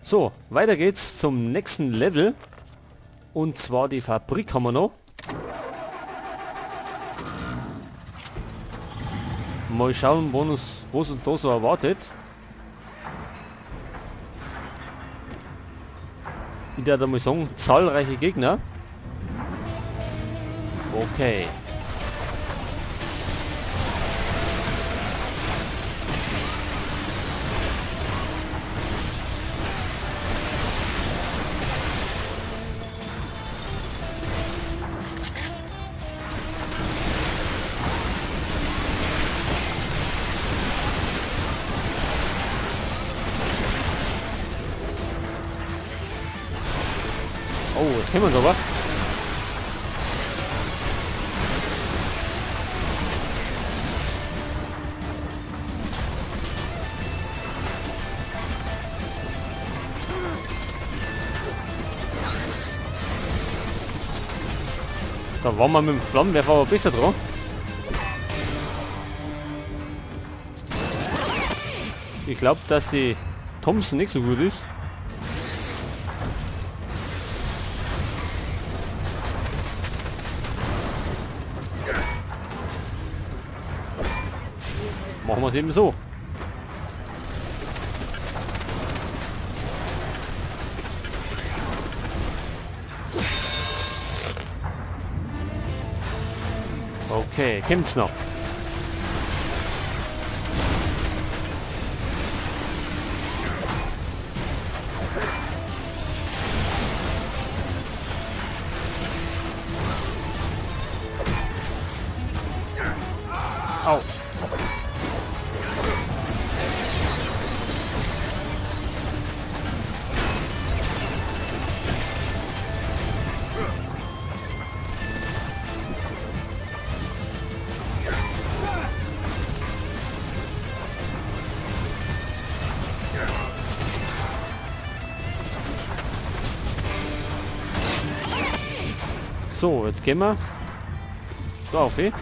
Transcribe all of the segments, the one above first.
So, weiter geht's zum nächsten Level. Und zwar die Fabrik haben wir noch. Mal schauen, was uns da so erwartet. Ich werde mal sagen, zahlreiche Gegner. Okay. Oh, jetzt kennen wir uns aber. Da waren wir mit dem Flammenwerfer aber besser dran. Ich glaub, dass die Thompson nicht so gut ist. Machen wir es eben so. Okay, kommt's noch. Au. So, jetzt gehen wir da auf, eh?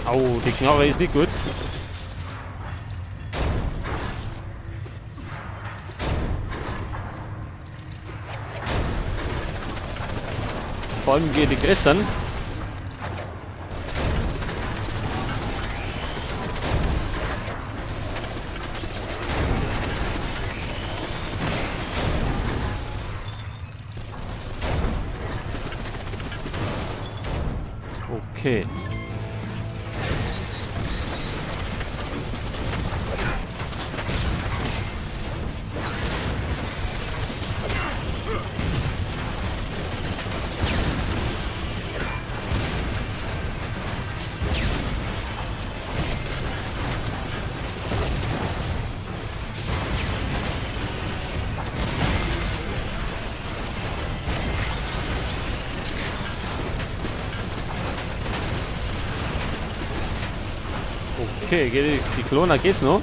Au, die Knarre ist nicht gut. Vor allem gegen die Gräsern. Okay. Okay, geht die Kloner geht's noch?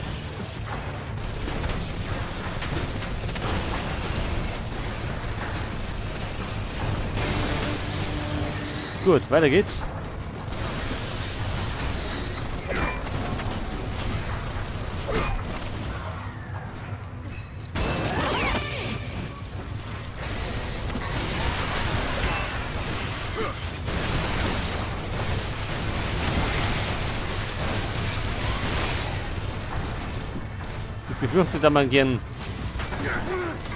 Gut, weiter geht's. Ich befürchte, dass man gern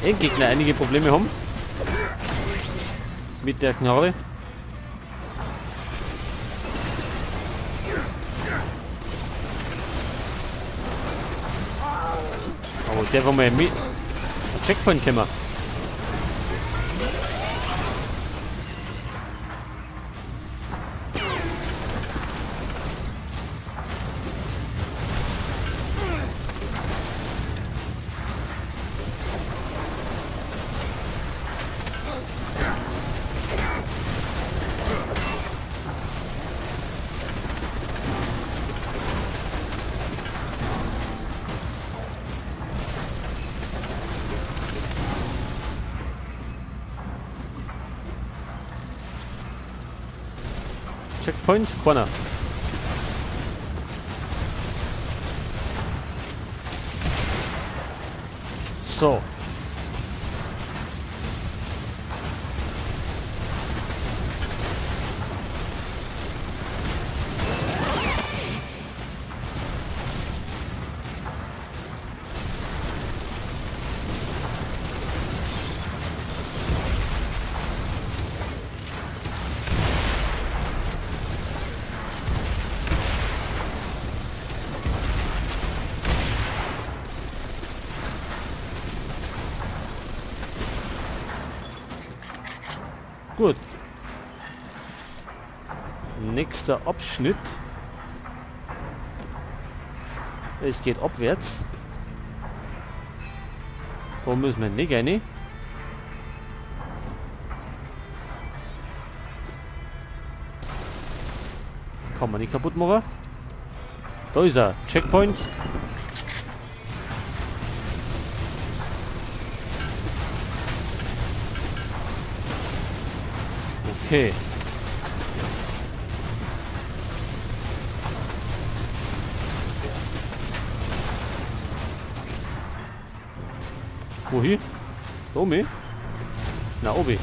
Endgegner einige Probleme haben. Mit der Knarre. Aber der war mal mit Checkpoint kommen. Checkpoint? Keiner. So. Gut. Nächster Abschnitt. Es geht abwärts. Da müssen wir nicht rein. Kann man nicht kaputt machen. Da ist er. Checkpoint. Okay. Wohin? Da oben? Na, oben.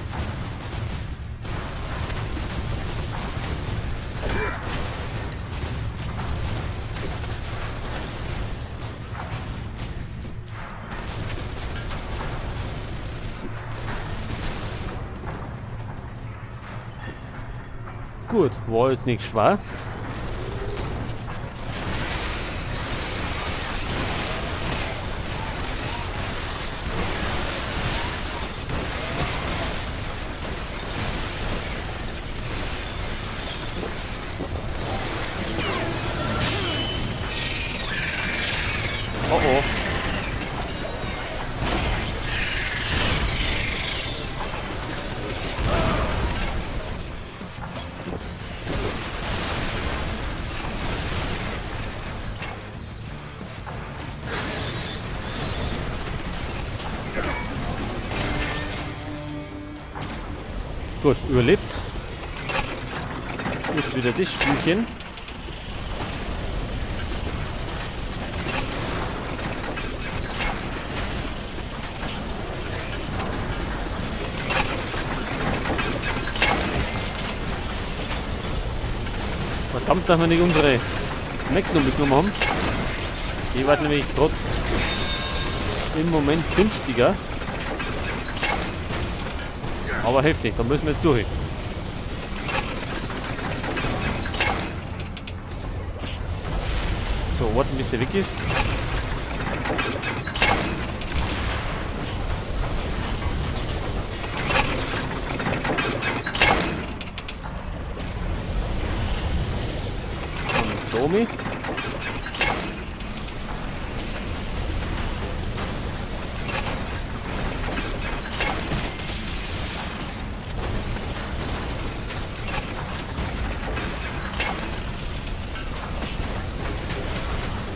Gut, war jetzt nicht schwer. Oh oh. Gut, überlebt. Jetzt wieder das Spielchen. Verdammt, dass wir nicht unsere Magnum mitgenommen haben. Die wird nämlich gerade im Moment günstiger. Aber heftig, da müssen wir jetzt durch. So, warten bis der weg ist. Und Domi.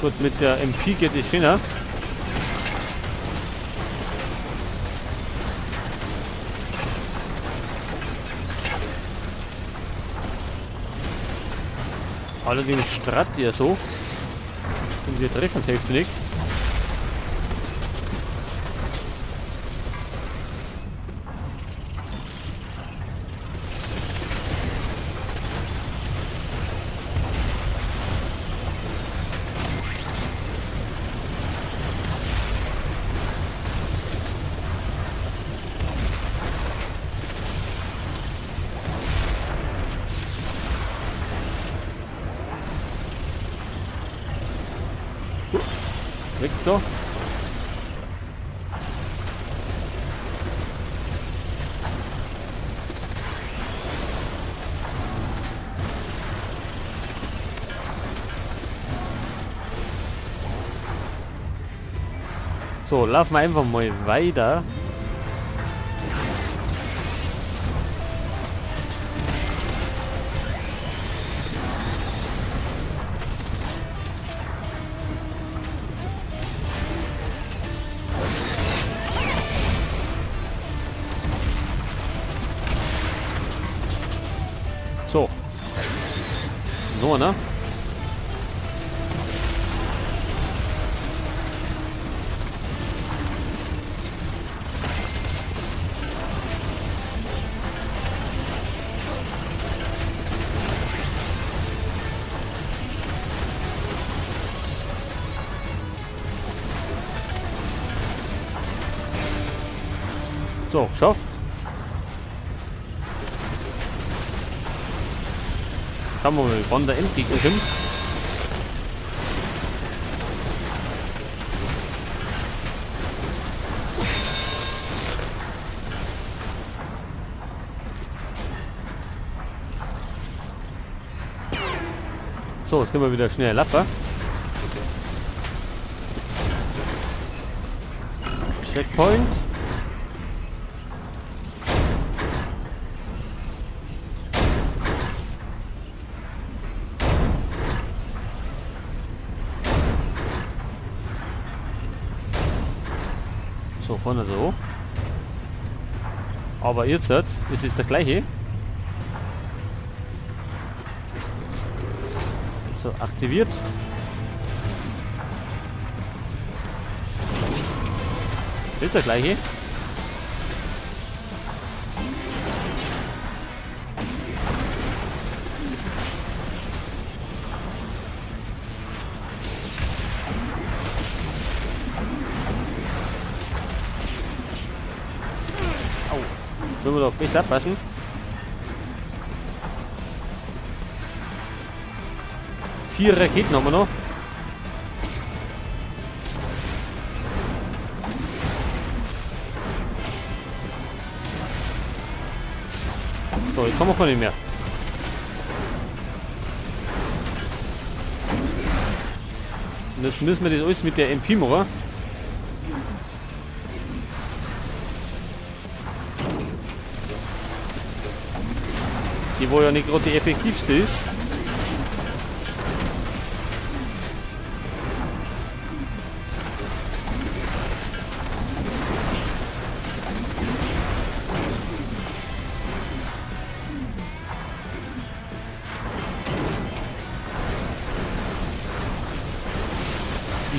Gut, mit der MP geht es schöner. Allerdings strattet ihr so. Und wir treffen die Hälfte nicht. Weg da. So, laufen wir einfach mal weiter. So. Noch einer. So, geschafft. Schauen wir mal, wann der Endgegner kommt. So, jetzt können wir wieder schnell laufen. Checkpoint. So, vorne so. Aber jetzt ist es der gleiche. So, aktiviert. Ist der gleiche. Müssen wir doch besser passen. 4 Raketen haben wir noch. So, jetzt haben wir keine mehr. Und jetzt müssen wir das alles mit der MP machen. Die wo ja nicht gerade die effektivste ist.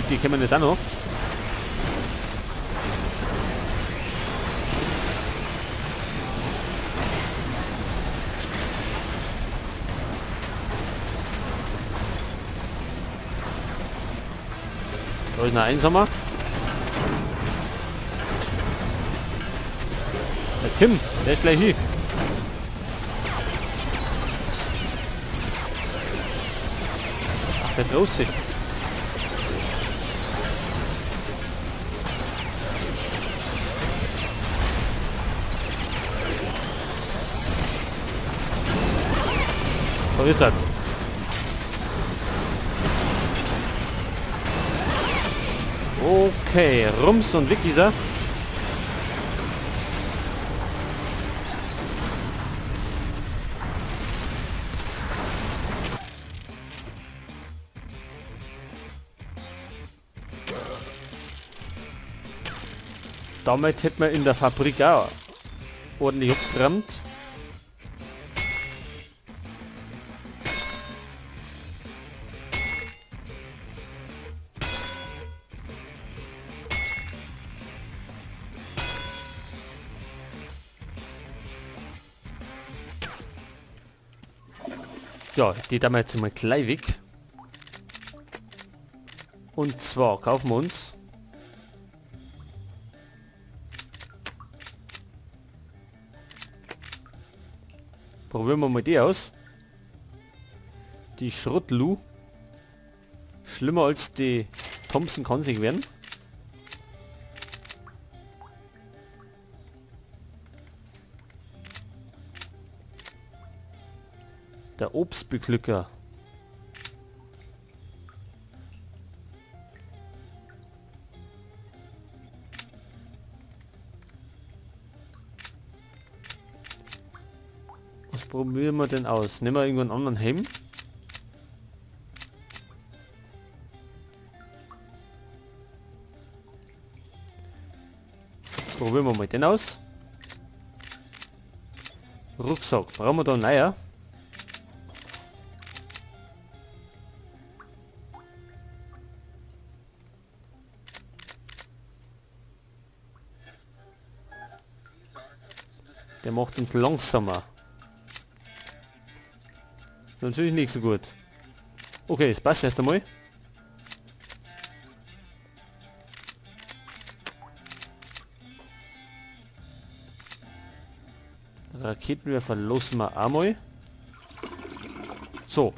Die kennen wir nicht auch noch. Da ist noch einsamer. Jetzt komm, der ist gleich hier. Ach, der große. So, jetzt hat's. Okay, Rums und weg dieser. Damit hätten wir in der Fabrik auch ordentlich abgerammt. Ja, die da wir jetzt mal gleich weg. Und zwar kaufen wir uns probieren wir mal die aus. Die Schrottlu. Schlimmer als die Thompson kann sich werden. Der Obstbeglücker. Was probieren wir denn aus? Nehmen wir irgendeinen anderen Helm? Probieren wir mal den aus. Rucksack. Brauchen wir da einen neuen? Der macht uns langsamer. Natürlich nicht so gut. Okay, es passt erst einmal. Raketenwerfer lassen wir einmal. So.